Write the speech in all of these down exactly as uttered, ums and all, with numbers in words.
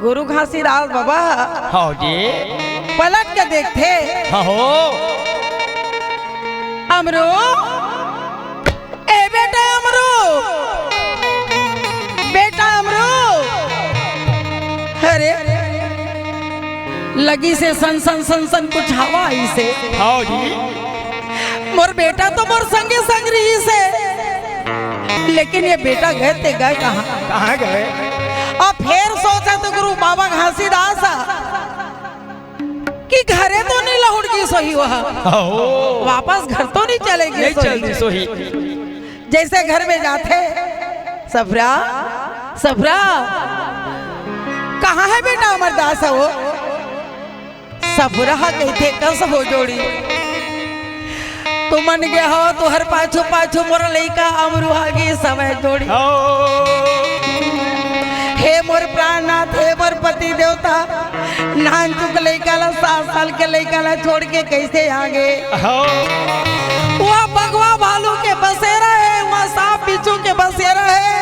गुरु घासीदास बाबा ह हाँ जी। पलट के देखथे। हाँ हो। अमरू, ए बेटा अमरू, बेटा अमरू, अरे लगिसे सन सन सन सन कुछ हवा आइसे। हाँ जी। मोर बेटा तो मोर संगे संग रहिसे, लेकिन ये बेटा गए ते गए कहाँ? कहाँ गए? अब फेर सोचथे गुरु बाबा घासीदास ह कि घरे तो नहीं लहुट गिस होही वह। हो। वापस घर तो नहीं चले गिस नहीं होही। चल दिस होही। जइसे घर में जाथे, सफरा, सफरा, कहाँ हे बेटा हमर दास ह वो? सफरा ह कहिथे, कस हो जोड़ी। तुमन गे हव, तुँहर पाछू पाछू मोर लइका अमरू ह गिस हवय जोड़ी। हो। हे मोर प्राणनाथ, हे मोर पति देवता, नानचुक लइका ला, सात साल के लइका ला छोड़ के कइसे आ गे? हो। वहाँ बघवा भालू के बसेरा हे, वहाँ सांप बिच्छू के बसेरा हे।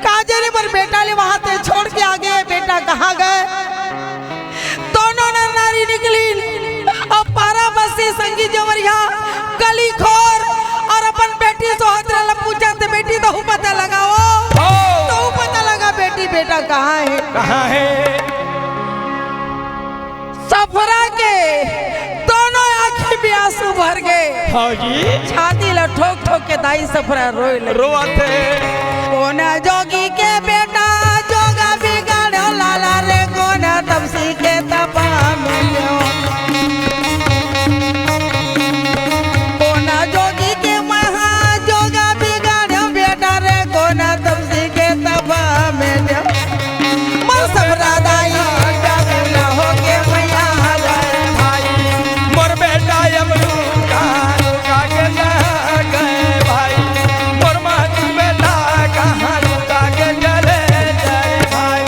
का जाने मोर बेटा ला वहाँ ते छोड़ के आ गे, बेटा कहाँ गए? दोनों नर नारी निकलिन, अउ पारा बस्ती संगी जवरिया, गली खोर, अउ अपन बेटी सोहतरा ला पूछत हे, "बेटी, तहूँ पता लगाओ, हो। तहूँ पता लगा बेटी, बेटा कहाँ हे?" कहाँ हे? सफरा के दोनों आँखी में आंसू भर गे। हाँ जी। छाती ला ठोक ठोक के दाई सफरा रोए लगे। रोवत हे। कोन जोगी के बेटा जोगा बिगाड़ो लाला रे, कोन तपसी के तपा मिल्यो। कोन जोगी के महा जोगा बिगाड़ो बेटा रे, कोन तपसी के तपा मिल्यो। मोर सफरा दाई, जागना होके मैया भाई। मोर बेटा अमरू कहाँ लुका के चले गए भाई। मोर मातू बेटा कहाँ लुका के चले गए भाई।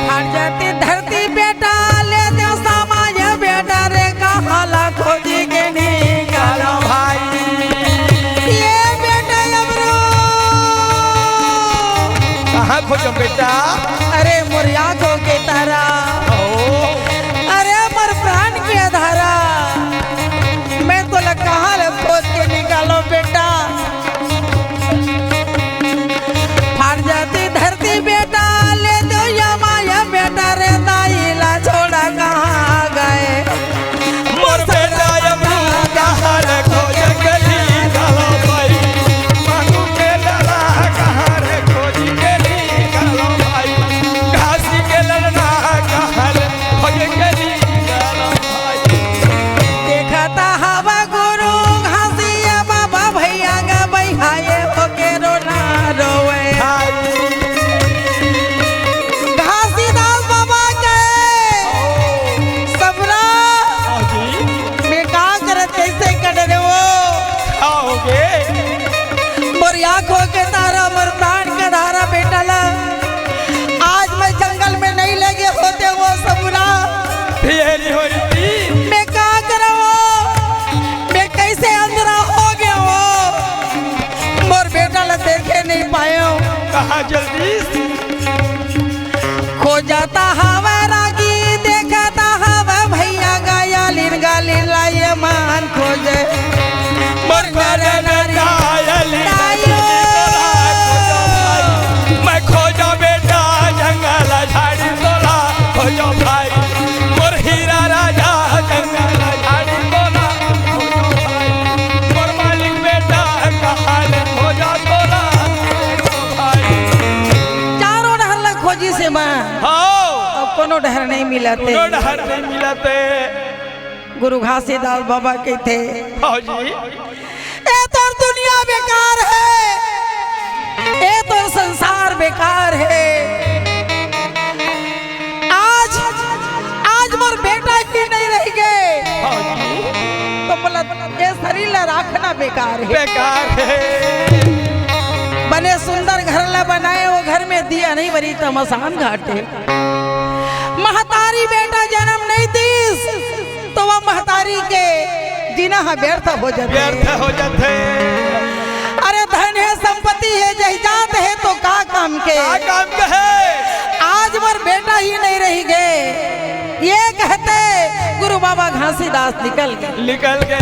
हट जाती धरती बेटा, ले दे समाज बेटा रे, कहाँ ला खोजी के निकालो भाई। ये बेटा अमरू। कहाँ खोजो बेटा? अरे मोर आँखों के तारा। ओ। अरे मोर प्राण के अधारा। मैं तोला कहाँ ले खोज के निकालो बेटा? फाट जाती धरती बेटा, ले दो या माया बेटा रे, दाई ला छोड़ा कहाँ गए? मोर बेटा अमरू कहाँ रे खोज के निकालो भाई। मानू के लाला कहाँ रे खोज के निकालो भाई। घासी के ललना कहाँ रे खोज के निकालो भाई। देखता हवा गुरु घासिया बाबा भैया गा बहियाए होके रोना रोवे। हाय। घासीदास बाबा के सबरा। हाँ जी। मैं का करत कैसे कर रहे हो? का हो गे? मोर आँखों के तारा, मोर प्राण के धारा बेटा ला। आज मैं जंगल में नहीं लगे होते वो सबरा। फिर होती। मैं का करवो? मैं कैसे अंधरा हो गया वो? मोर बेटा ला देखे नहीं पायो। कहाँ जल्दी? खोजता हवा रागी, देखता हवा भैया गाया लीन गाली लाए मान खोजे। मोर घर नारी गाया लीन तायो। मैं खोजा बेटा जंगल झाड़ी तोला खोजो भाई। मोर हीरा राजा जंगल झाड़ी तोला खोजो भाई। मोर मालिक बेटा कहाँ ले खोजा तोला खोजो भाई। चारों डहर ला खोजिस मैं। हाँ। अउ कोनो डहर नहीं मिलत हे। कोनो डहर नहीं मिलत हे। गुरु घासीदास बाबा कहिथे। हाँ जी। ए तोर दुनिया बेकार हे, ए तोर संसार बेकार हे। आज, आज मोर बेटा ही नहीं रह गे, हाँ जी। तो बोला, ए शरीर ला राखना बेकार हे। बेकार हे। बने सुंदर घर ला बनाए, वो घर में दिया नहीं बरी, तमसान घाटे। महतारी बेटा जन्म नहीं दीस, तो वो महतारी के जीना ह व्यर्थ हो जाथे। व्यर्थ हो जाथे। अरे धन हे, संपत्ति हे, जायदाद हे, तो का काम के? का काम के हे? आज आज मोर बेटा ही नहीं रहि गे, ये कहते गुरु बाबा घासीदास निकल गे। निकल गे।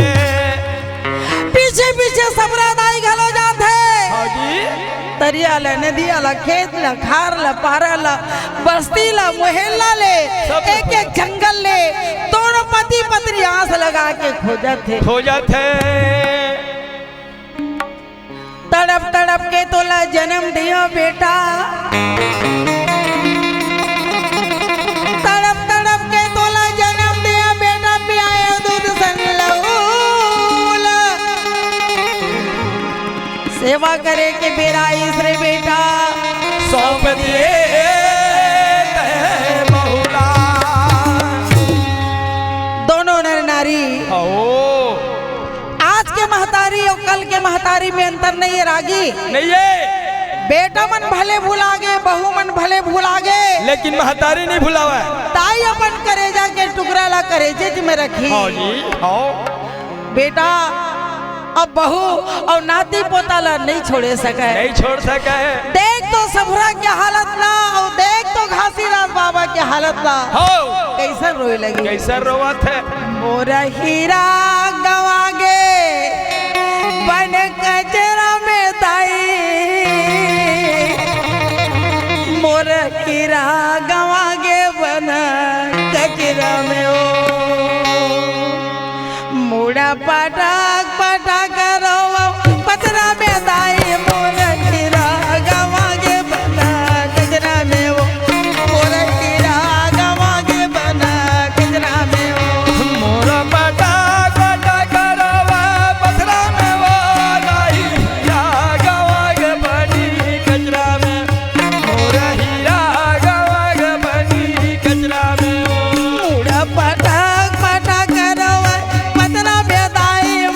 पीछे पीछे सबरा दाई घलो जात हे। हाँ जी। तरिया ले, नदिया ले, खेत ले, खार ले, पारा ले, बस्ती ले, मोहल्ला ले, सब ले एक एक जंगल ले, दोनों पति पत्नी आस लगा के खोजत हे। खोजत हे। तड़प तड़प के तोला जनम दियो बेटा, तड़प तड़प के तोला जनम दियो बेटा, पियायो दूध संग लहू ला। सेवा करे के बेरा आइस रे बेटा। सौंप दिए तैं बहुला। दोनों नर नारी। ओ। आज के महतारी अउ कल के महतारी में अंतर नहीं हे रागी। नहीं हे। बेटा मन भले भुला गे, बहू मन भले भुला गे। लेकिन महतारी नहीं भुलावय। दाई अपन करेजा के टुकड़ा ला करेजेच में रखही। हाँ जी, हाँ। बेटा, अब बहू अउ नाती पोता ला नहीं छोड़े सकय। नहीं छोड़ सकय। देख तो सबरा के हालत ला, अउ देख तो घासीदास बाबा के हालत ला। हो। कइसन रोए लगिस। कइसन रोवत हे। मोर हीरा गवा गे बन कचरा में दाई, मोर हीरा गवा गे बन कचरा में ओ। मुड़ा पटक पटक रोवव पथरा में दाई, मोर हीरा गवा गे बन कचरा में ओ। मोर हीरा गवा गे बन कचरा में ओ। मोर पटक पटक रोवव पथरा में ओ दाई, हीरा गवा गे बन कचरा में। मोर हीरा गवा गे बन कचरा में ओ। मुड़ा पटक पटक रोवव पथरा में दाई,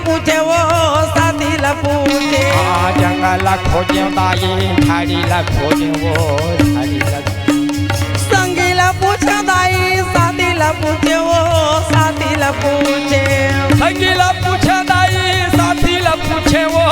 पूछे वो साथी ला पूछे। आ जंगल ला खोजे दाई, झाड़ी ला खोजे वो झाड़ी ला। संगी ला पूछे दाई, साथी ला पूछे वो साथी ला पूछे। संगी ला पूछे दाई, साथी ला पूछे वो